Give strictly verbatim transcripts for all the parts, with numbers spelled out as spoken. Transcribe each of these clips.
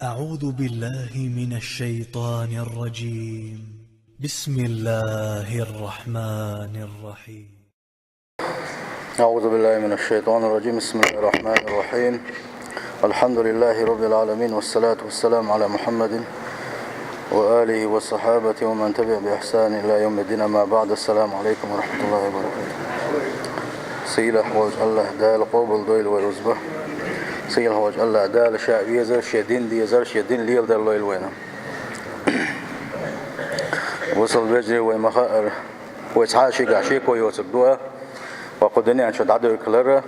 أعوذ بالله من الشيطان الرجيم. بسم الله الرحمن الرحيم. أعوذ بالله من الشيطان الرجيم. بسم الله الرحمن الرحيم. الحمد لله رب العالمين، والصلاة والسلام على محمد وآله وصحابته ومن تبع بإحسان إلى يوم الدين. أما بعد، السلام عليكم ورحمة الله وبركاته. Сийлахь волчу АллахӀ Дала къобалдойла вай рузба. Сийлахь волчу АллахӀ Дала Ша везар, Шен дин дезар, Шен дин леладаллойла вайна. Бусалба вежарий, вай ма-хаъара, вай цхьа а шегахь шеко йоцург ду, ва кху дуьнен чу дӀадоьргуш хилар,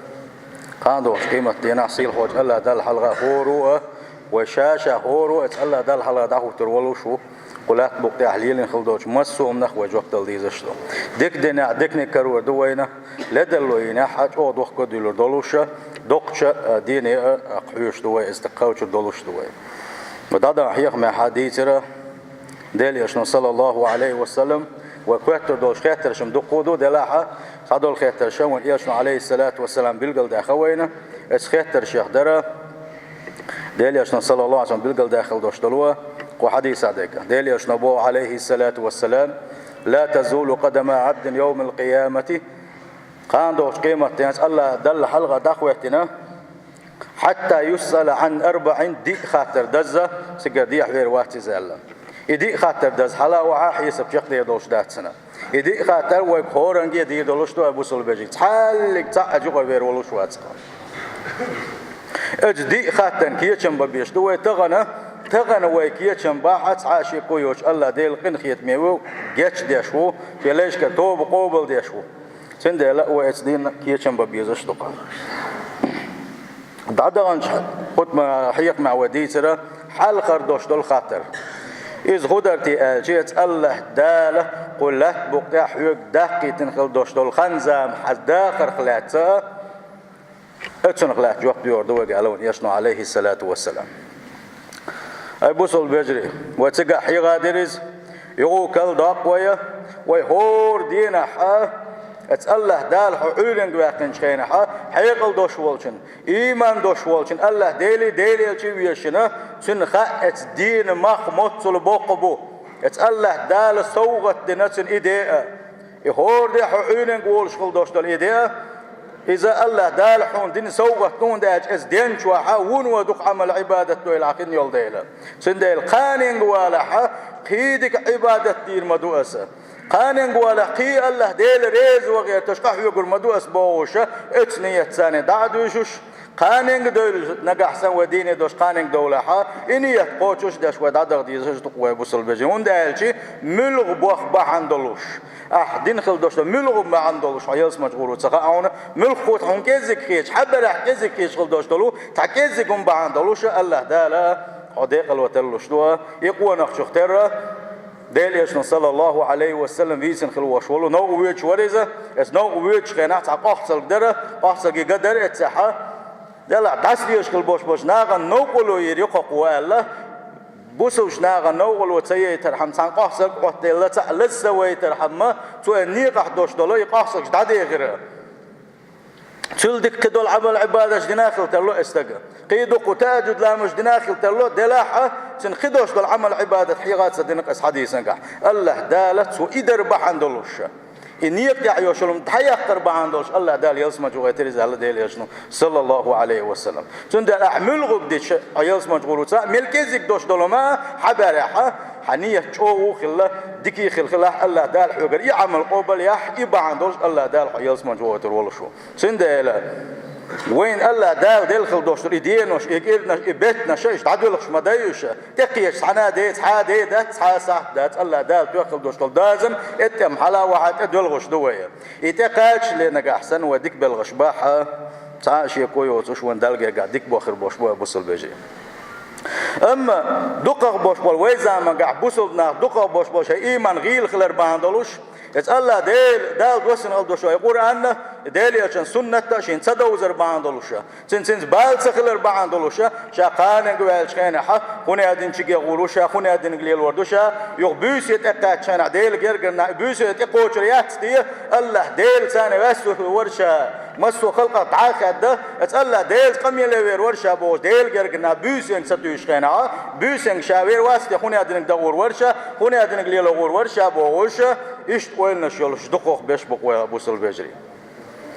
кхана догӀучу къематдийнахь сийлахь волчу АллахӀ Далла хьалха хӀора а, вай ша-ша хӀора а оцу АллахӀ Далла хьалха дӀахӀуттур волуш ву, кху латта букъа тӀехь лелийна хила долчу массо а хӀуманах вай жоп дала дезаш ду. Дика динехь диканиг карор ду вайна, ледарло йинехь а чӀогӀа дохко а дуьллур долуш а, доккхачу а, дийне а хьоьжуш ду вай, иза тӀаккха кхочур долуш ду вай. Ва дӀадахана хьехамехь дийцира, Делан Элчано, саллаллаху Ӏалайхи ва саллам, вай хоьттур долуш хеттарш-м дуккха а ду, делахь а, цхьадолу хеттарш вайн Элчано, Ӏалайхиссалату вассалам, билгалдаьхна вайна, оцу хеттаршех дара, Делан Элчано, саллаллаху Ӏалайхи ва саллам, билгалдаьхна хила долуш долу кху хьадисехь дерг. Делан Элчано боху, Ӏалайхиссалату вассалам: «Ла тазулу къадама Ӏабдин йовмал къиямати». Кхана догӀучу къематдийнахь АллахӀ Далла хьалха дӀахӀоьттина, «хьатта юсъала Ӏан арбаӀин», диъ хаттар дазза, цигара дехьавер вац иза аьлла. И диъ хаттар дазза, хьала а, охьа а хьесап чекхдер долуш дац цуьнан. И диъ хаттар вайга хӀоранге а дийр долуш ду, ай бусалба вежарий. Цхьаллиг цхьаъ а чукъа вер волуш вац. Оцу диъ хаттарна кечам бан безаш ду вай тахана, тахана вай кечам бахь а, цхьа а шеко йоцуш, АллахӀ Дела къинхетаме ву, гечдеш ву, шен лайшкара тоба къобалдеш ву. Цундела вай оцу дийнна кечам бан безаш ду-кх. ДӀадаханчу хутбан хьехамехь вай дийцира хьалхара долуш долу хаттар. Иза хӀун дара те аьлча, оцу АллахӀ Дала кху латта букъа тӀехь хьоьга даккхийтина хила долуш долу хан-зама хьан дахарх лаьцна, оцунах лаьцна жоп лур ду вайга аьлла вайн Элчано, Ӏалайхиссалату вассалам. Ай бусалба вежарий, вай цигахь хьехадира иза, юха а карладоккху вай, вай хӀора дийнахь а, оцу АллахӀ Дала хьо Ӏуьйранга ваьккхинчу хенахь а, хьекъал долуш волчун, ийман долуш волчун, АллахӀ Деле, Делан Элчане везачун, цунна хаьа оцу дийнан мах моццул боккха бу. Оцу АллахӀ Дала совгӀат дина цунна и де а. И хӀора де хьо Ӏуьйранга волуш хила долуш долу и де а, иза АллахӀ Дала хьуна дина совгӀат ду, хӀунда аьлча иза деначохь а вуно дукха Ӏамал-Ӏибадат дойла хьан хин йолу дела. Цундела кханенга валахь а, кхин дика Ӏибадат дийр ма ду аса. Кханенга валахь, кхин АллахӀ Дела реза ван гӀерташ къахьоьгур ма ду аса бохуш а, оцу ниятца дӀа а дуьйшуш, кханенга девлла, нагахь санна вай дийне долуш кханенга довлахь а, и ният кхочуш а деш вай дӀадаха дезаш ду-кх вай бусалба вежарий. ХӀунда аьлча муьлха бохам бахьана долуш, ахь дина хила долуш долу муьлха бахьана долуш хьо ялсаманчу гӀур ву ца хаьа хьуна, муьлхха хӀума хьуна кӀеззиг хеташ, хьан барехь кӀеззиг хеташ хила долуш долу, цхьа кӀеззиг хӀума бахьана долуш а АллахӀ Дала хьо декъало тарлуш ду, и къонахчух терра, Делан Элчано, саллаллаху Ӏалайхи ва саллам, вийцина хила волуш волу, новкъа воьдуш вара иза, оцу новкъа воьдучу хенахь цхьа къохцалг дара, къохцалгий ган дара эццехь а, делахь дӀасадезаш хила болуш болчу нахана новкъарло йийр ю кху аьлла, бусалба нахана новкъарло ца яйтархьама, цхьана къохцалг Ӏоттаелла цхьаъ лаза ца вайтархьама, цо и некъахь долуш долу и къохцалгаш дӀадехира. Цул дика кхидолу Ӏамал-Ӏибадаташ дина хила тарло и стага. Кхин дуккха тахӀажжуд ламазаш дина хила тарло, делахь а, цуьнан кхидолуш долу Ӏамал-Ӏибадат хьехад ца дина-кх аса хьадисангахь. АллахӀ Дала цо и дар бахьана долуш, и некъа тӀехь йолуш йолу хӀума дӀаяккхар бахьана долуш, АллахӀ Дала ялсаманчу гӀур вайтира иза аьлла Делан Элчано, саллаллаху Ӏалайхи ва саллам. Цундела ахь муьлха хӀума дича, хьо ялсаманчу гӀур ву ца, мел кӀеззиг долуш долу хӀума хьан барехь а, хьан ният чӀогӀа а хилла, дика а хилла хилахь, АллахӀ Дала хьоьгара и Ӏамал къобал яхь, и бахьана долуш АллахӀ Дала хьо ялсаманчу гӀур вайтур волуш ву. Цундела вайна АллахӀ Дала делла хила долуш долу и денош, и кӀирнаш, и беттанаш, иштта дӀадоьлхуш ма дай уьш. ТӀекхеча цхьана а де, цхьа а де дац, цхьа а сахьт дац, АллахӀ Дала тоьхна хила долуш долу дозан, эттӀем хьала а, охьа а тӀедоьлхуш ду вай. И тӀекхачале нагахь санна вай дика белхаш бахь а, цхьа а шеко йоцуш вайн Далла гергахь дика бохур болуш бу вай бусалба вежарий. Амма дукхах болуш болу вай замангахь бусалба нах дукхах болуш болу шайн ийман гӀийла хилар бахьана долуш, иза АллахӀ Дела, Дала доссина хила долуш вай Къуръанна, Делан элчан суннат а шена ца довзар бахьана долуша, цуьнан цуьнца бала ца хилар бахьана долуша, ша кханенга ваьллачу хенахьа, хӀун аьлла динчуьнга гӀур ву ша, хӀун аьлла динга лелор ду ша, юха буьйса тӀекхаьчча хенахь Делан гергара нах, буьйса тӀекхочур яц те, АллахӀ Дела царна ваьссур вара ша, массо а халкъах дӀа а хаьдда, аса АллахӀ Делаца къамеле вер вара ша бохуш, Делан гергара нах буьйсанга ца туьйсучу хенахьа, буьйсанга ша вер вац те, хӀун аьлла динга дагӀур вара ша, хӀун аьлла динга лело гӀур вара ша бохуш, иштта ойланаш йолуш дукхах беш бу-кх вай, бусалба вежарий.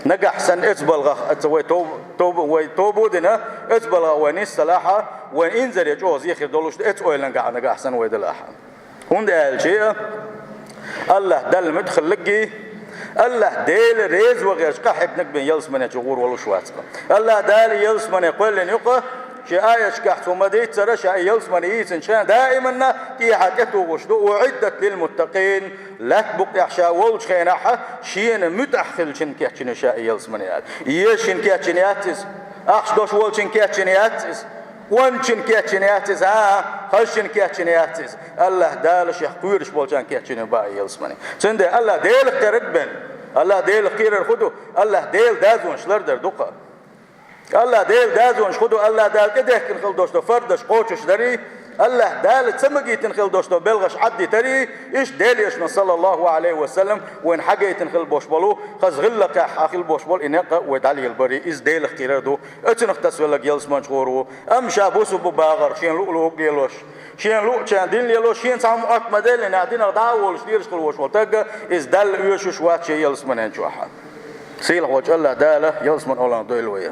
Нагахь санна эцу балхах, эца вай тов-, тов-, вай тоба а дина, эцу балхах вай нисса лахьа, вайн инзаре чӀогӀа зехир долуш ду, эцу ойлангахь нагахь санна вай далахьа. ХӀунда аьлча, АллахӀ Далла муьтӀахь хилларгий, АллахӀ Дела реза вахарчу къахьегнарг бен ялсамане чу гӀур волуш вац-кха. АллахӀ Дала ялсамане кхоьллина ю-кха, шен аяташкахь цо ма-дийццара, ша и ялсамане йийцинчу хенахь даиманна тӀехьа тӀетухуш ду, «УӀиддат лилмуттакъин». Лаьтта букъ тӀехь ша волчу хенахьа, шена муьтӀахь хиллачун кечйина ша и ялсамане аьлла. Езачун кечйина яц иза, ахча долуш волчун кечйина яц иза, къончун кечйина яц иза, а, хазачун кечйина яц иза. АллахӀ Дала шех кхоьруш болчарна кечйина бу и ялсамане. Цундела АллахӀ Делах кхерарг бен, АллахӀ Делах кхерар хӀун ду, АллахӀ Дела дозанаш лардар ду-кха. АллахӀ Дела дозанаш хӀун ду, АллахӀ Дала тӀедехкина хила долуш долу фардаш кхочушдарий, АллахӀ Дала ца магийтина хила долуш долу белхаш Ӏаддитарий, иштта Делан элчано, саллаллаху Ӏалайхи ва саллам, вайна хьагайтина хила болуш болу, хаза гӀиллакхехь хила болуш болу и некъ а вай дӀалелабарий, иза Делах кхерар ду. Оцунах тасавелларг ялсамане чу гӀур ву. Амма ша бусалба бу бахарх шена луъ-луъург лелош, шена луъучарна дин лелош, шена цхьа хӀума Ӏотта ма-деллинехь динах дӀа а волуш лелаш хила волуш волу стаг, иза Далла оьшуш вац шен ялсаманен чохь. Сийлахь волчу АллахӀ Дала ялсаманин олаллина дойла вай.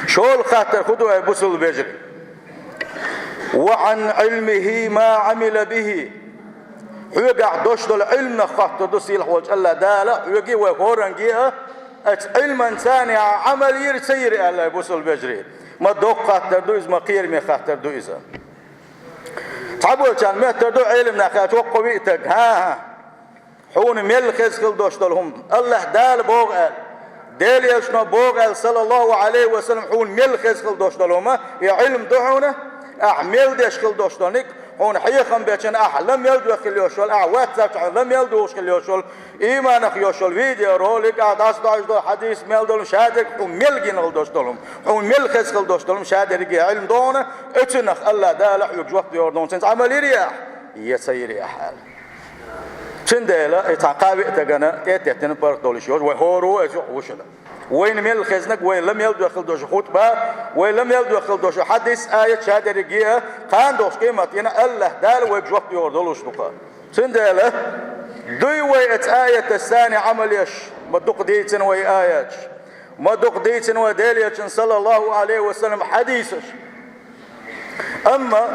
ШолгӀа хаттар хӀун ду, ай бусалба вежарий? «Ва Ӏан Ӏилмихи ма Ӏамила бихи». Хьоьгахь долуш долу Ӏилманах хоттур ду сийлахь волчу АллахӀ Дала, хьоьгий вай хӀоранге а, оцу Ӏилманца Ӏамал йира, ца йира аьлла, ай бусалба вежарий. Ма доккха хаттар ду иза, ма кхераме хаттар ду иза. Цхьаболчарна моьттур ду Ӏелам нах аьлча, воккха виъ стаг, хӀан-хӀа. Хьуна мел хеза хила долуш долу хӀума, АллахӀ Дала боху аьлла, Делан элчано боху аьлла, саллаллаху Ӏалайхи ва саллам, хьуна мел хеза хила долуш долу хӀума, и Ӏилма ду хьуна, ахь мел деш хила долуш долу некъ, хьуна хьехам бечун ахь ла мел доьху хила йолуш йолу, ахь вацахь хьуна ла мел духуш хила йолуш йолу, иманах йолуш йолу видеоролик, ахь дӀасадохьуш долу хьадис мел долу, шадерг хьуна мел гина хила долуш долу хӀума, хьуна мел хеза хила долуш долу хӀума, шадерриге Ӏилма ду хьуна, оцунах АллахӀ Дала хьоьга жоп доьхур ду хьуна, цуьнца Ӏамал йира ахь, я ца йира ахь аьлла. Цундела и цхьа кхаа-виъ стагана тӀе а теттина паргӀат долуш йолуш, вай хӀора а иза юкъа ву шуна. Вайна мел хезнарг, вай ла мел доьху хила долуш хутба, вай ла мел доьху хила долуш хьадис, аят, шадерриге а, кхана долуш къематдийнахь АллахӀ Дала вайга жоп доьхур долуш ду-кха. Цундела дуй вай оцу аяташца Ӏамал еш, ма дукха дийцина вай аяташ, ма дукха дийцина вай Делан элчан, саллаллаху Ӏалайхи ва саллам, хьадисаш. Амма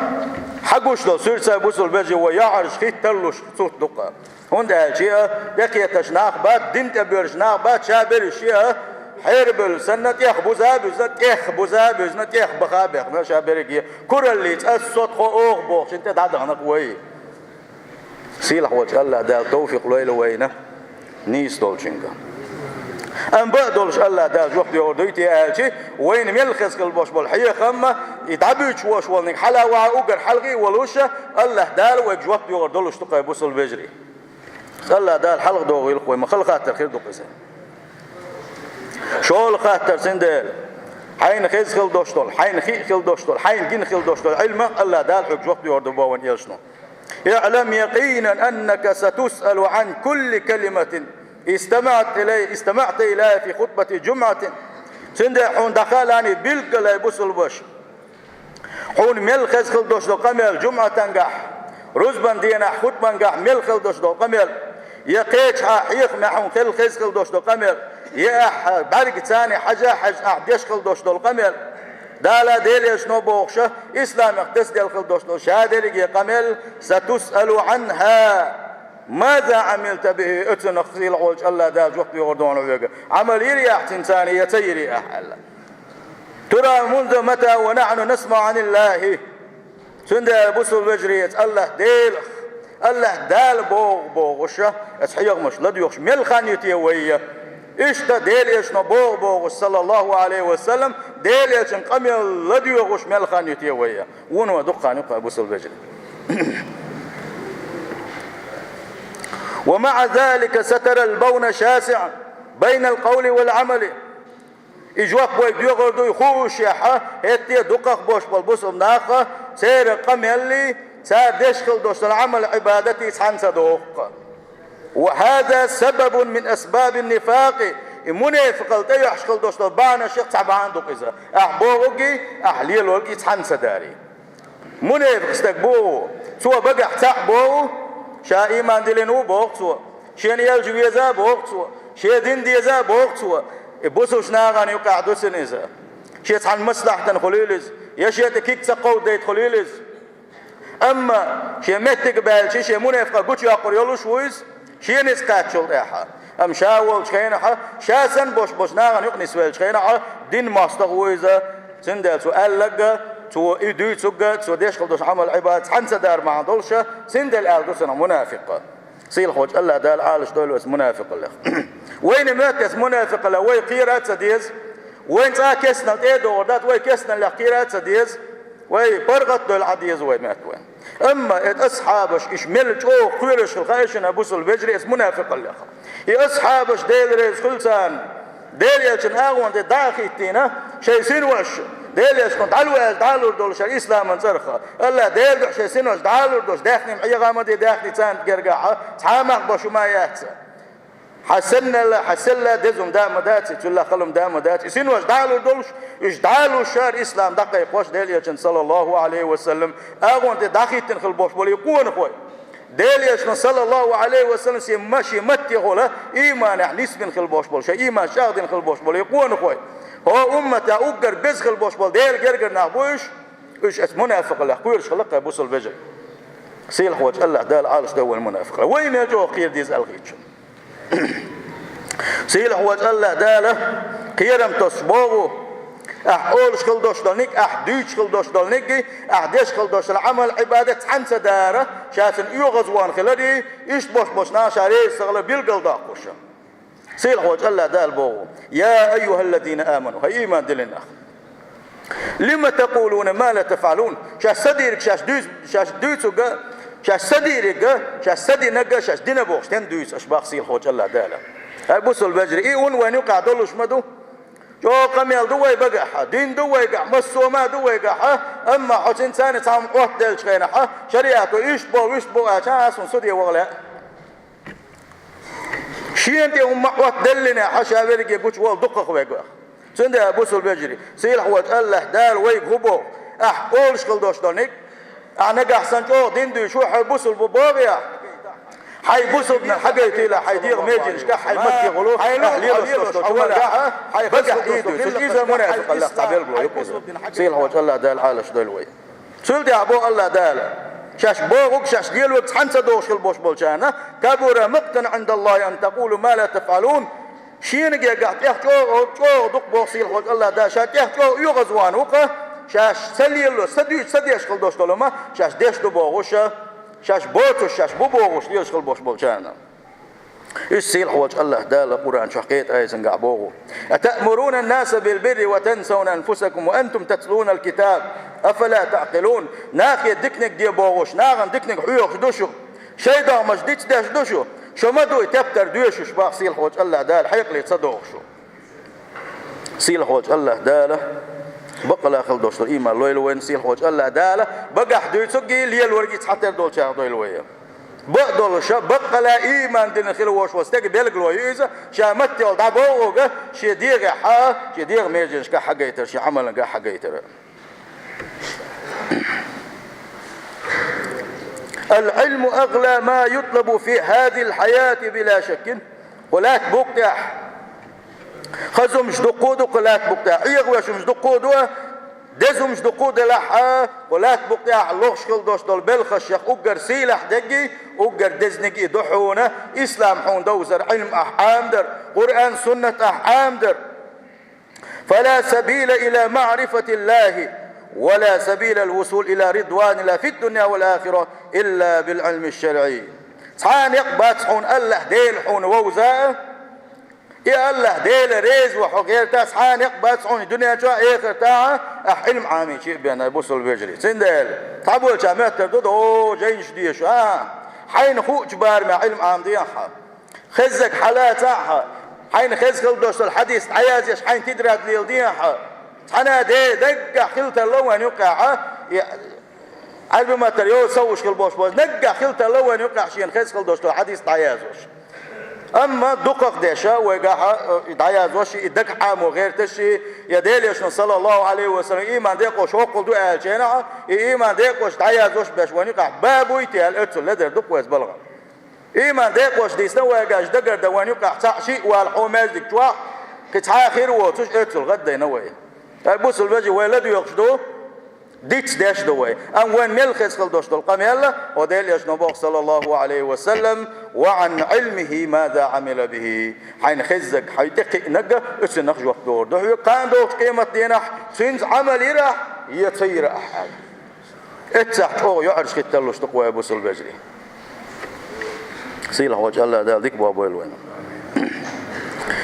хьан гуш долу суьрца, бусалба вежарий, вай яхьараш хӀитталуш цутта ду-кха. ХӀунда аьлча а, тӀекхеташ нах бац, дин тӀебоьрзуш нах бац, ша берриш а, хьерабевлла санна, тӀех буза а буьзна, тӀех буза а буьзна, тӀех баха а бехна, ша берриге кураллица ас, со, тхо, оха бохучун тӀе дӀадахана-кх вай. Сийлахь волчу АллахӀ Дала тавфикъ лойла вайна нийса долчуьнга. Амма бакъдолуш АллахӀ Дала жоп доьхур дуй те аьлча, вайна мел хеза хила болуш болу хьехам а, и дӀабуьйцуш волуш волу некъ хьала а ваха, уггар хьалхе а волуш, АллахӀ Дала вайга жоп доьхур долуш ду-кха, ай бусалба вежарий. АллахӀ Дала хьалха дохийла-кх вай, ма хала хаттар хир ду-кха иза. ШолгӀа хаттар цундела. Хьайна хеза хила долуш долу, хьайна хиъна хила долуш долу, хьайна гина хила долуш долу Ӏилма АллахӀ Дала хьоьга жоп доьхур ду боху вайн элчано. «اعلم يقينا أنك ستسأل عن كل كلمة استمعت إلي، استمعت إليها في خطبة جمعة». Цундела хьуна дӀахаалахь билггал, ай бусалба ваша, хьуна мел хеза хила долуш долу къамел жумӀатангахь, рузбан дийнахь хутбангахь мел хила долуш долу къамел, я кхечахьа хьехамехь хьуна хила хеза хила долуш долу къамел, я ахь бӀаьргаца хьажа а хьаьжна ахь деш хила долуш долу къамел, Дала, Делан элчано бохуш, исламехь тасаделла хила долуш долу шадерриге къамел, «ستسأل عنها ماذا عملت به», оцунах сийлахь волчу АллахӀ Дала жоп доьхур ду хьуна хьоьга. Ӏамал йирий ахь цуьнца, я ца йирий ахь аьлла. «ترى منذ متى ونحن نسمع عن الله». Цундела, бусалба вежарий, АллахӀ Делах, АллахӀ Дала боху бохуш, аса хьехамаш ладоьгӀуш мел хан ю те вай? Иштта Делан элчано боху бохуш, саллаллаху Ӏалайхи ва саллам, Делан элчан къамел ладоьгӀуш мел хан ю те вай? Вуно дукха хан ю-кх, ай бусалба вежарий. «ومع ذلك سترى البون شاسعا». بين القول والعمل. И жоп вай доьхур ду, и хуушехьа, хӀетте дукхах бош болу бусалба наха, церан къамеллий, цара деш хила долуш долу Ӏамал-Ӏибадатий цхьаьна ца доху. وهذا سبب من أسباب النفاق. И мунепикъал тӀейоьхьуш хила долуш долу бахьанашех цхьа бахьана ду иза. Ахь бохургий, ахь лелоргий цхьаьна ца дарий. Мунепикъ стаг боху, цо багахь цхьаъ боху, ша ийман диллина ву боху цо, шена элча веза боху цо, шен дин деза боху цо. И бусалба нахана юкъахь ду цуьнан иза. Шен цхьана маслахьтана хуьлийла иза, я шен тӀе куьг ца кховдадайта хуьлийла иза. Амма шен меттиг баьлча, шен мунепикъа гучуйоккхур йолуш ву иза, шена иза кхаччалла тӀехьа. Амма ша волчу хенахьа, ша санна бош-бош нахана юкъа нисвеллачу хенахьа, дин мостагӀа ву иза, цундела цо аьлларг а, цо и дуьйцург а, цо деш хила долуш Ӏамал-Ӏибадат цхьаьна ца дара бахьана долуша, цундела аьлла ду цунах мунепикъ. Сийлахьчу АллахӀ Дала Ӏалашдойла вайх мунепикъаллех. Вайна моьтту эс мунепикъаллех вай кхера а ца деза, вайна цкъа а кестнал тӀе а догӀур дац, вай кестналлех кхера а ца деза. Вай паргӀат а дойла Ӏа деза вай моьтту вайн. Амма и асхьабаш, иш мел чӀогӀа кхоьруш хила хаьа шуна, бусалба вежарий, эс мунепикъаллех. И асхьабаш, Дела реза хуьлда царна, Делан элчан агӀонан тӀе дӀа а хӀиттийна, шайн синош, Делан элчанна дӀалур долуш, дӀалур долуш хӀара исламан цӀарах. АллахӀ Делан дуьхьа шайн синош дӀалур долуш, даьхни ма эгӀа ма де, даьхни царна гергахьа, цхьа а мах бош хӀума яц. Хьан санна, хьан санна деза хӀума да а ма дац, цул а хала хӀума да а ма дац. И синош дӀалур долуш, уьш дӀалуш шара ислам дӀакхайкхош Делан элчан, саллаллаху Ӏалайхи ва саллам, агӀонан тӀе дӀахӀиттина хила бош болу и къонахой. Делан элчан, саллаллаху Ӏалайхи ва саллам, шен ма-, шен маттехула ийманехь нисбина хила бош болу, шайн ийман чӀагӀдина хила бош болу и къонахой. ХӀокху умматехь уггар беза хила бош болу Делан гергара нах бу уьш. Уьш эс мунепикъаллех кхоьруш хила кхин бусалба вежарий. Сийлахьчу АллахӀ Дала Ӏалашдойла вайн мунепикъаллех. Вай мел чӀогӀа кхера деза аьлла хеташ. Сийлахьчу АллахӀ Дала кхерам тосуш боху: ахь олуш хила долуш долу ниг, ахь дуьйцуш хила долуш долу ниг, ахь деш хила долуш долу Ӏамал-Ӏибадат цхьаьна ца дара, ша цунна оьгӀазвахна хиларий, иштта бош-бош нах ша реза ца хилар билгалдоккхуш. Сийлахьчу АллахӀ Дала боху: يا أيها الذين آمنوا, хӀай ийман диллина нах! لم تقولون ما لا تفعلون. Шаьш ца дийриг, шаьш дуьйц-, шаьш дуьйцург а, шаьш ца дийриг а, шаьш ца динарг а, шаьш дина бохуш, стенна дуьйцу аша, боху Сийлахьчу АллахӀ Дала. ХӀай бусалба вежарий, и хӀума вайн юкъахь долуш ма ду. ЧӀогӀа къамел ду вай багахьа, дин ду вайгахь, массо а ма ду вайгахьа, амма хьо цуьнца цхьа хӀума Ӏоттаделлачу хенахьа, шариӀато иштта бо, вуьшта бо аьлча, аса хӀун суде ваха лаьа. Шена тӀе хӀума Ӏоттаделлинехь, хьан ша верриге гучуволу дукхах вегах. Цундела, бусалба вежарий, Сийлахьчу АллахӀ Дала вайга хӀун боху? Ахь олуш хила долуш долу ниг, ахь нагахь санна чӀогӀа дин дуьйцуш ву, хьо бусалба ву бохий ахь? Хьайн бусалбанах хьагойтийла хьайн дегӀан меженашкахь, хьайн маттехула, ахь лелош долуш долчу Ӏамалехь, хьайн багахь дин дуьйцуш, иза мунепикъаллех цхьа билгало ю иза. Сийлахьчу АллахӀ Дала Ӏалашдойла вай. Цул тӀаьхьа боху АллахӀ Дала: шаьш бохург, шаьш лелорг цхьаьна ца дохуш хила бош болчарна, كبر مقتا عند الله أن تقولوا ما لا تفعلون. Шена гергахь тӀех чӀогӀа, чӀогӀа дукха боху Сийлахьчу АллахӀ Дала, ша тӀех чӀогӀа оьгӀазвахна ву-кх, шаьш ца лелош, ца дуьйцуш, ца деш хила дош долу хӀума, шаьш деш ду бохуш, шаьш боцуш, шаьш бу бохуш лелаш хила бош болчарна. Уьш Сийлахьчу АллахӀ Дала Къуръан чохь кхета айсангахь боху: أتأمرون الناس بالبر وتنسون أنفسكم وأنتم تتلون الكتاب أفلا تعقلون. Нахе диканиг де бохуш, нахана диканиг хьоьхуш ду шу, шайн догӀмаш дицдеш ду шу, шу ма дуй тептар доьшуш, боху Сийлахьчу АллахӀ Дала, хьекъале ца дохуш шу. Сийлахьчу АллахӀ Дала баккъала хила дош долу ийман лойла вайна, Сийлахьчу АллахӀ Дала багахь дуьйцургий, лелоргий цхьатера долчарах дойла вай. Бакъдолуша, баккъала ийман дина хила вош волу стеган билгало ю иза, ша маттехула дӀабохург а, шен дегӀехь а, шен дегӀан меженашкахь хьагайтар, шен Ӏамалнагахь хьагайтар. العلم أغلى ما يطلب في هذه الحياة بلا شك. Кху лаьтта букъ тӀехь хаза хӀумаш дуккха а ду, кху лаьтта букъ тӀехь Ӏехавеш хӀумаш дуккха а ду, деза хӀумаш дуккха а делахь а, кху лаьтта букъ тӀехь лохуш хила дош долу белхашех уггар сийлахь дерг а, уггар дезаниг а ду хьуна, ислам хьуна довзар, Ӏилма ахь Ӏамадар, Къуръан, суннат ахь Ӏамадар. فلا سبيل إلى معرفة الله ولا سبيل الوصول إلى رضوان الله في الدنيا والآخرة إلا بالعلم الشرعي. Цхьа а некъ бац хьуна АллахӀ Дела хьуна вовза, и АллахӀ Дела реза ван хьо гӀерташ, цхьа а некъ бац хьуна дуьнен чохь а, эхартахь а, ахь Ӏилма Ӏамийча а бен, ай бусалба вежарий. Цундела, цхьаболчарна моьттур ду, о, жайнаш деша, а, хьайна хуучу барамехь Ӏилма Ӏамадехьа. Хезнарг хьалацахьа, Хьайна хеза хила долуш долу хьадис дӀаязъеш, хьайна титрад леладехьа, цхьана а де даггахь хила тарло вайн юккъехьа, и Ӏаьрби маттара йо, ца уш хила болуш бозу, наггахь хила тарло вайн юккъехь шена хеза хила долуш долу хьадис дӀаязъеш. Амма дукхах деша вайгахьа, э, дӀаязъеш, и дагахь Ӏамо гӀерташ, я Делан Элчано, саллаллаху Ӏалайхи ва саллам, ийман декъош хӀоккхул ду аьллачу хенахь, и ийман декъош дӀаязъеш беш вайн юккъехь ба буй те аьлла, оьццул ледар ду-кх вайца балгӀа. Ийман декъош дийцина вайгаш дагардан вайн юккъехь цхьаъ шиъ вала хьо маьждиг чохь, кхин цхьа а хир воцуш, оьццул гӀаддайна вай. Ай бусул вежа, вай ладоьгӀуш ду, диц деш ду вай. Амма вайн мел хеза хила долуш долу къамел, о Делан Элчано боху, саллаллаху Ӏалайхи ва саллам: «Ва Ӏан Ӏилмихи маза Ӏамила бихи». Хьайна хеззаг, хьайн тӀекхиънарг, оьцунах жоп догӀур ду хьоьга кхана догӀучу къематдийнахь, цуьнца Ӏамал йира ахь, я ца йира ахь аьлла. Эццахь чӀогӀа йоӀарш хитталуш ду-кх вай бусул вежарий. Сийлахьволчу АллахӀ Дала дика бохбойла вайна.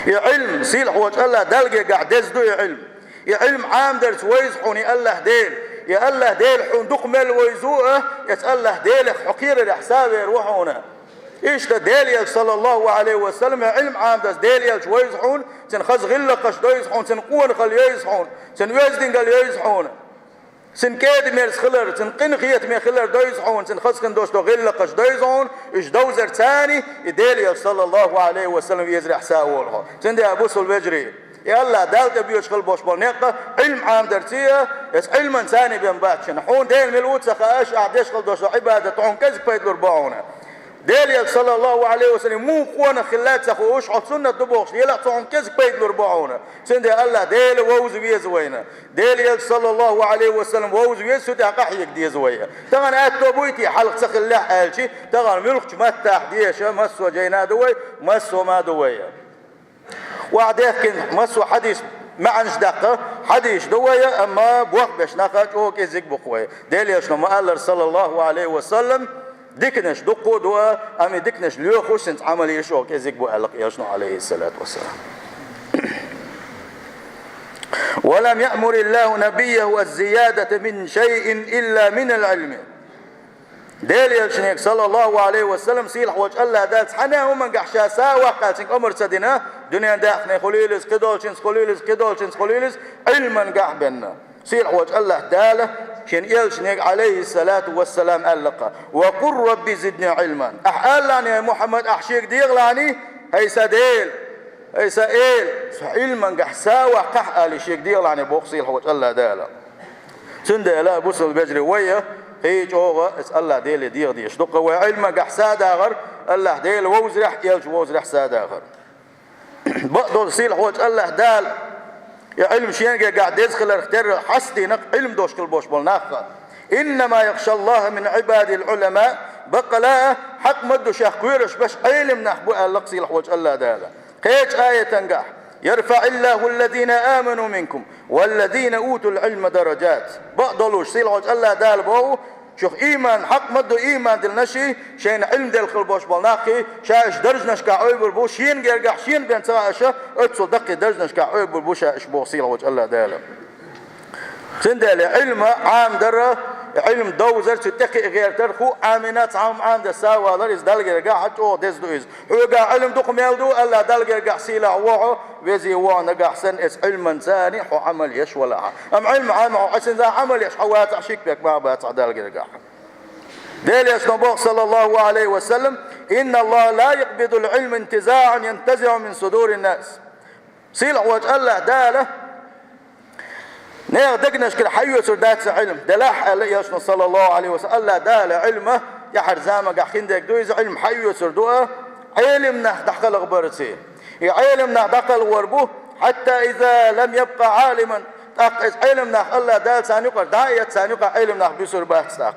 И Ӏилм, сийлахьволчу АллахӀ Далла гергахь деза ду и Ӏилм. И Ӏилм Ӏамадарца вайза хьуна и АллахӀ Дела. И АллахӀ Дела хьуна дукха мел вайзо а, эца АллахӀ Делах хьо кхерарехь са а вер ву хьуна. Иштта Делан Элча, саллаллаху Ӏалайхи ва саллам, и Ӏилм Ӏамадарца Делан Элча вайза хьуна, цуьнан хаза гӀиллакхаш дойза хьуна, цуьнан къонахалла йойза хьуна, цуьнан оьздангалла йойза хьуна. Цуьнан кӀеда-мерза хилар, цуьнан къинхетаме хилар дойза хьуна, цуьнан хаза хин долуш долу гӀиллакхаш дойза хьуна, уьш довзарца и Делан Элча, саллаллаху Ӏалайхи ва саллам, везарехь са а волу хьо. Цундела, бусул вежарий, и АллахӀ Далла тӀе боьдуш хила болуш болу некъ Ӏилм Ӏамадарца а, эца Ӏилманца а бен бац шуна. Хьуна Дела мила ву ца хаьаш, ахь деш хила долуш долу Ӏибадат хьуна кӀезиг пайда лур бу хьуна. Делан Элча, саллаллаху Ӏалайхи ва саллам, муха къонах хилла а ца хууш, хьо суннат ду бохуш лелахь, цо хьуна кӀезиг пайда лур бу хьуна. Цундела АллахӀ Дела вовза веза вайна. Делан Элча, саллаллаху Ӏалайхи ва саллам, вовза веза, цу тӀехь къахьега деза вай. Тахана аьтто буй те, хьалха ца хиллехь аьлча, тахана муьлххачу маттахь деша, массо а жайна а ду вай, массо а ма ду вай. Охьадехкина массо а хьадис маьӀнаш даккха, хьадисаш ду вай, амма бохбеш нах а чӀогӀа кӀезиг бу-кх вай. Делан Элчано ма-аллара, саллаллаху Ӏалайхи ва саллам, диканаш дуккха а ду, амма и диканаш лоьхуш, цуьнца Ӏамал йиш чӀогӀа кӀезиг бу аьлла-кх Элчано, Ӏалайхиссалату вассалам. «ولم يأمر الله نبيه الزيادة من شيء إلا من العلم». Делан Элчанега, саллаллаху Ӏалайхи ва саллам, сийлахьволчу АллахӀ Дала цхьана а хӀумангахь ша са а ваккха аьлла цуьнга омра ца дина, дуьненан даьхни хуьлийла иза, кхидолчуьнца хуьлийла иза, кхидолчуьнца хуьлийла иза, Ӏилмангахь бенна. Сийлахьволчу АллахӀ Дала шен Элчанега, Ӏалайхиссалату вассалам, аьлла-кх: «Ва къул Рабби зидни Ӏилман». Ахь алалахьний, хӀай Мухьаммад, ахь шега дехалахьний: «ХӀай сан Дела, хӀай сан Эла, со Ӏилмангахь са а ваккхахь», — ала шега дехалахьний, боху сийлахьволчу АллахӀ Дала. Цундела, бусул вежарий, вай а кхин чӀогӀа эца АллахӀ Деле деха дезаш ду-кх вай Ӏилмангахь са а дахар, АллахӀ Дела вовзарехь, Элча вовзарехь са а дахар. Бакъдолу сийлахьволчу АллахӀ Дала и Ӏилма шен гергахь деза хиларх терра хьастийнарг Ӏилма долуш хила болуш болу нах а. «إنما يخشى الله من عباده العلماء». Баккъала а, хьакъ ма ду шех кхоьруш берш Ӏелам нах бу аьлла-кх сийлахьволчу АллахӀ Дала. Кхечу аятангахь: «يرفع الله الذين آمنوا منكم والذين أوتوا العلم درجات». Бакъдолуш, сийлахьволчу АллахӀ Дала боху, шух ийман, хьакъ ма ду ийман диллинарш, шайна Ӏилма делла хила болуш болу нах, ша уьш даржанашкахь Ӏойбур бу, шена гергахь шена бен ца хаьаш, оццул даккхий даржанашкахь Ӏойбур бу ша уьш, боху сийлахьволчу АллахӀ Дала. Цундела Ӏилма Ӏамадар, Ӏилма довзар, цу тӀекхиа гӀертар, хӀуъа Ӏамийна, цхьа хӀума Ӏамадан са а валар, иза Далла гергахь чӀогӀа деза ду иза. Хьоьгахь Ӏилма дукха мел ду, АллахӀ Далла гергахь сийлахь ву хьо, вези ву хьо, нагахь санна эца Ӏилманца хьо Ӏамал еш валахь. Амма Ӏилма Ӏамийна хьо Ӏесинза Ӏамал еш хьо вацахь, шик бек ма бацахь Далла гергахь. Делан Элчано боху, саллаллаху Ӏалайхи ва саллам: «إن الله لا يقبض العلم انتزاعا ينتزعه من صدور الناس». Сийлахьволчу АллахӀ Дала нехан дегнашкара хьайоьцур дац и Ӏилма, делахь, аьлла Элчано, саллаллаху Ӏалайхи ва саллам. АллахӀ Дала Ӏилма тӀаьхьара замангахь хиндерг ду, иза Ӏилма хьайоьцур ду а, Ӏелам нах дӀакхалхабарца. И Ӏелам нах дӀакхалхавар бу: «حتى إذا لم يبق عالما». ТӀаккха иза Ӏелам нах АллахӀ Дала царна юкъара дӀа а эцна, царна юкъахь Ӏелам нах буьсур бац тӀаккха.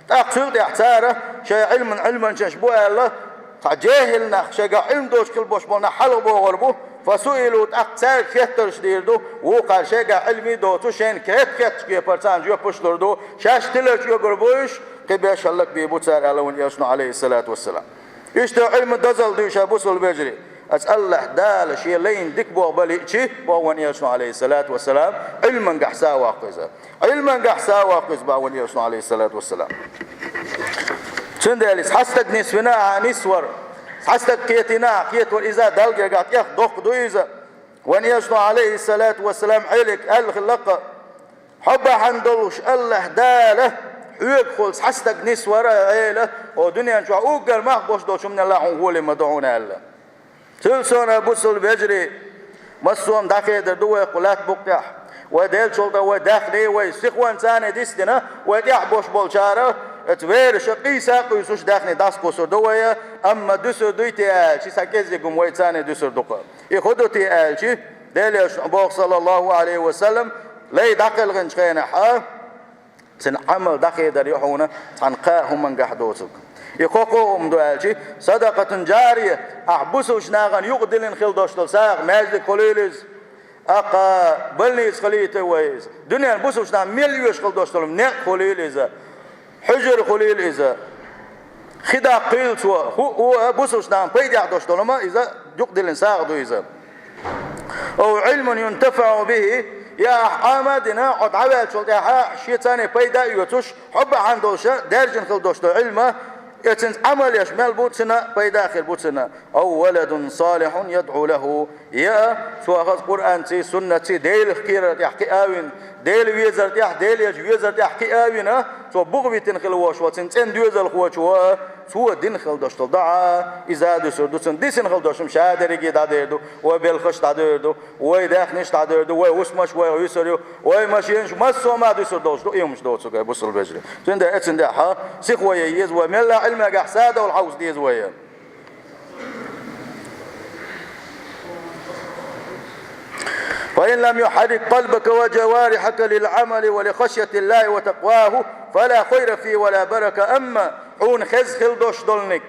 ТӀаккха цул тӀаьхьа цара шайн Ӏилман Ӏилманчаш бу аьлла, цхьа жехӀил нах, шайгахь Ӏилма доцуш хила болуш болу нах хьалхабохур бу. «فسئلوا», тӀаккха цаьрга хеттарш дийр ду, вукхара шайгахь Ӏилма доцуш, шайна хетта-хеттачу кепара царна жоьпаш лур ду, шаьш тиларчу оьгур бу уьш, кхин беш хӀаллакбийр бу цара аьлла вайн Элчано, Ӏалайхиссалату вассалам. Иштта Ӏилма дозалла дуьйш, бусул вежарий. Аса АллахӀ Дала шен лайна дика болх бан лиъчи, боху вайн Элчано, Ӏалайхиссалату вассалам, Ӏилмангахь са а ваккха иза. Ӏилмангахь са а ваккха иза, боху вайн Элчано, Ӏалайхиссалату вассалам. Цундела иза хьастаг нисвина а нисвар, Цхьа стаг кхетийнахь, кхетор иза Далла гергахь тӀех доккха ду иза. Вайн Элчано, Ӏалайхиссалату вассалам, Ӏелик аьлла хилла-кх: «Хьо бахьана долуш АллахӀ Дала хьоьгахула цхьа стаг нисвар а Ӏела, о дуьнен чохь уггар мах бош долчу хӀуманал хьуна гӀоле ма ду хьуна», – аьлла. Цуьнан сона, бусалба вежарий, массо а дӀахедар ду вай кху лаьтта букъ тӀехь. Вай деллачул тӀе вай даьхни, вай сихонца а дисдина, вай тӀехь бош болчара, оцу вераша къийса а къуьйсуш, даьхни дӀасакхуссур ду вай, амма дуьсур дуй те аьлча, цхьа кӀеззиг хӀума вайца а дуьсур ду-кх. И хӀун ду те аьлча, Делан Элчано боху, саллаллаху Ӏалайхи ва саллам, лай дӀакхелхинчу хенахь, цуьнан Ӏамал дӀахедар ю хьуна цхьана кхаа хӀумангахь доцург. И кхо-кхо хӀума ду аьлча, садакъатун джария, ахь бусалбачу нахана юкъадиллина хила долуш долу сагӀа, маьждиг хуьлийла иза, аккха больница хилийта вай иза, дуьненан бусалбачу нахана мел оьшуш хила долуш долу некъ хуьлийла иза, хьуьжар хуьлийла иза, хи даккхийла цо, хӀу-, хӀу-, бусалбачу нахана пайдехь долуш долу хӀума иза, юкъадиллина сагӀа ду иза. Ау Ӏилмун юнтафаӀу бихи, я ахь Ӏама а дина, хьо дӀаваьллачул тӀаьхьа шен царна пайда а оьцуш, хьо бахьана долуша даьржина хила долуш долу Ӏилма, и цуьнца Ӏамал еш мел бу, цуьнан пайда а хир бу цуьнан. Ау валадун салихьун ядӀу лаху, я цо хаза Къуръанций, суннатций Делах кхерар тӀехь кхиа а вина, Делан везар тӀехь, Делан Элчан везар тӀехь кхиа а вина, цо бухавитина хила волуш волу цуьнан цӀена доьзалхочо, цо дина хила долуш долу доӀа, иза а дуьсур ду цуьнан, дисина хила долуш хӀума ша дерриге а дӀадер ду, вай белхаш а дӀадер ду, вай даьхнаш а дӀадер ду, вай хӀусамаш, вай юьсур ю, вай машенаш, массо а ма дуьсур долуш ду, и хӀумаш доцург, ай бусалба вежарий. Цундела, э, цундела хьан сихо ян еза вай, мелла а Ӏилманехь садовла хьовса деза вай. فإن لم يحرك قلبك وجوارحك للعمل ولخشية الله وتقواه فلا خير فيه ولا بركة. Амма хьуна хеза хила долуш долниг,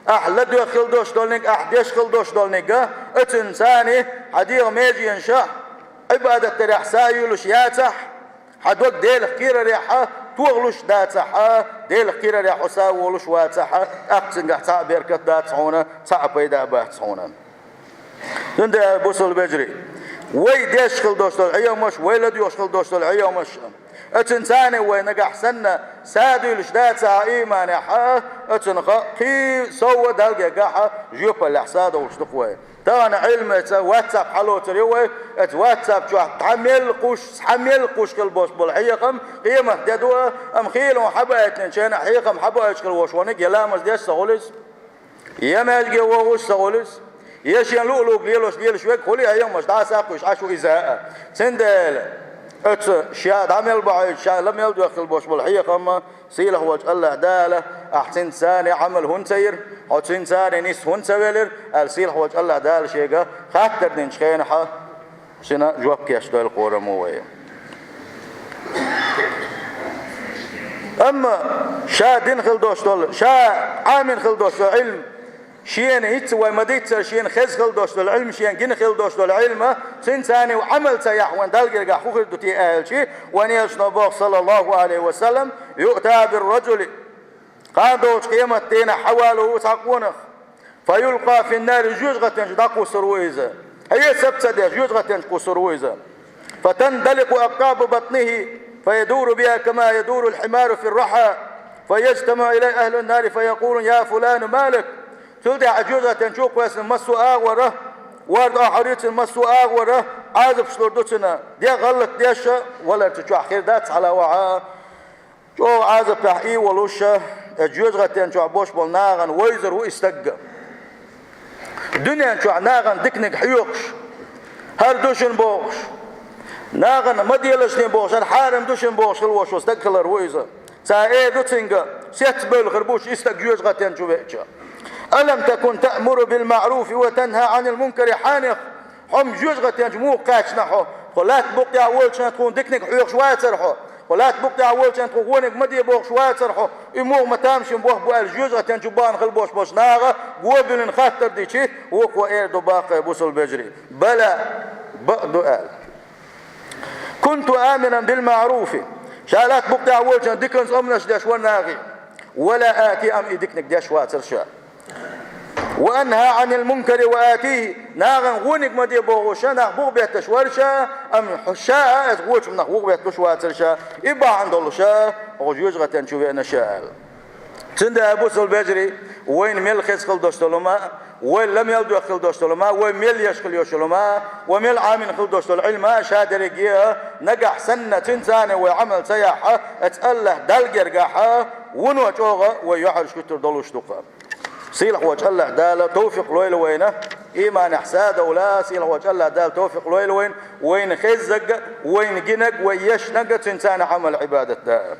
ахь ладоьгӀна хила долуш долниг, ахь деш хила долуш долниг, оцуьнан царна хьан дегӀан меженашкахь Ӏибадат дарехь са а юьйлуш яцахь, хьан дог Делах кхерарехь тохалуш дацахь, Делах кхерарехь хьо са а волуш вацахь, тӀаккха цуьнгахь цхьа а беркат дац хьуна, цхьа а пайда а бац хьуна. Цундела, бусалба вежарий, вай деш хила долуш долу Ӏемаш, вай ладоьгӀуш хила долуш долу Ӏемаш, оцуьнан царна вай нагахь санна садуьйлуш дацахь иманехь, оцунах кхин сов а Далла гергахь жоьпаллехь садовлуш ду-кх вай. Тахана Ӏилманца WhatsApp хьалоцур ю вай, оцу WhatsApp чохь цхьа мел кхуьуш, цхьа мел кхуьуш хила болуш болу хьехам къематде ду, амма хийла хьан хьабаийтинчу хенахь хьехам хьабоуьйтуш хила волуш верг я ламаз деш ца хуьлу иза, я маьждиге вогӀуш ца хуьлу иза, я шен луъу-луг лелош лелаш верг хуьлу, я хьехамаш дӀасакхуьуш Ӏаш ву иза а. Цундела оцу ша дӀа мел бахьуьйтуш, ша ла мел доьгӀна хила болуш болу хьехам, сийлахь волчу АллахӀ Дала, ахь цуьнца царна Ӏамал хӀунда ца йира, хьо цуьнца царна нис хӀунда ца велира, аьлла, сийлахь волчу АллахӀ Дала шега хаттар динчу хенахь, шена жоп кечдойла кхораммо вай. Амма ша дина хила долуш долу, ша Ӏамина хила долуш долу Ӏилма, шена хӀинцца вай ма-дийццара, шена хеза хила долуш долу Ӏилма, шена гина хила долуш долу Ӏилма, цуьнца царна Ӏамал ца яхь вайн Далла гергахь хӀун хир ду те аьлча, вайн Элчано боху, саллаллаху Ӏалайхи ва саллам: «Юъта бир-раджули». Кхана долчу къематан дийнахь хьавалор ву цхьа къонах. «Фаюлкъа фин-нари», жоьжахатен чу дӀакхуссур ву иза. Хьесап ца деш, жоьжахатен чу кхуссур ву иза. «Фатандаликъу акътабу батнихи, фаядуру биха кама ядурул хьимару фир-рахьа, фаяжтамиӀу илайхи ахлун-нари фаякъулун: я фулану, ма лак?» Цул тӀаьхьа жоьжахатен чу кхоьссина массо а агӀор, ворда охьарийцина массо а агӀор, Ӏазапаш лур ду цунна. Де гӀалат деш, валар цу чохь хир дац, хьала вахьа. ЧӀогӀа Ӏазапехь и волуш, э, жоьжахатен чохь бош болу нахана вевзар ву и стаг. Дуьнен чохь нахана диканиг хьоьхуш, хӀара ду шуна бохуш, нахана ма делаш шуна бохуш, хӀара хьарам ду шуна бохуш хила волуш волу стаг хилар ву иза. Цара эр ду цуьнга, сецбевлла хир бу шу и стаг жоьжахатен чу веача. «Алам такун таъмуру бил-маъруфи ва танхьа Ӏанил-мункари, хьанех?» Хьо-м жоьжахатен чу муха кхаьчна хьо? Хьо лаьтта букъ тӀехь волчу хенахь тхуна диканиг хьоьхуш вацара хьо? Хьо лаьтта букъ тӀехь волчу хенахь тхуна вониг ма де бохуш вацара хьо? И муха ма тамашийна боху бу аьлла, жоьжахатен чу бахна хила болуш болчу наха го буьллина хаттар дичи, вукхо эр ду баккхий, бусалба вежарий: «Бала, бакъ ду», – аьлла. «Кунту амиран бил-маъруфи». Ша лаьтта букъ тӀехь волчу хенахь диканца омранаш деш вара нахе. «Ва ла ати», амма и диканиг деш вацара ша. «Ва анхьа Ӏанил-мункари ва атихи». Нахана вониг ма де бохуш, нах бухабетташ вара ша, амма ша а, аса вочу нах бухабетташ вацара ша. И бахьана долуш, хьо жоьжахатен чу веана ша аьлла. Цундела, бусалба вежарий, вайна мел хеза хила долуш долу ма, вай ла мел доьху хила долуш долу ма, вай мел еш хила йолуш долу ма, вай мел Ӏамийна хила долуш долу Ӏилма ша дерриге нагахь санна цуьнца цхьаьна вай Ӏамал ца яхь, оцу АллахӀ Далла гергахь вуно чӀогӀа вай юьхьӀаьржа хӀуьттур долуш ду-кх. Сийлахьчу АллахӀ Дала товфикъ лойла вайна, ийманехь садовла, сийлахьчу АллахӀ Дала товфикъ лойла вайна, вайна хеззарг, вайна гинарг, вай ешнарг цуьнца цхьаьна Ӏамал-Ӏибадат дан.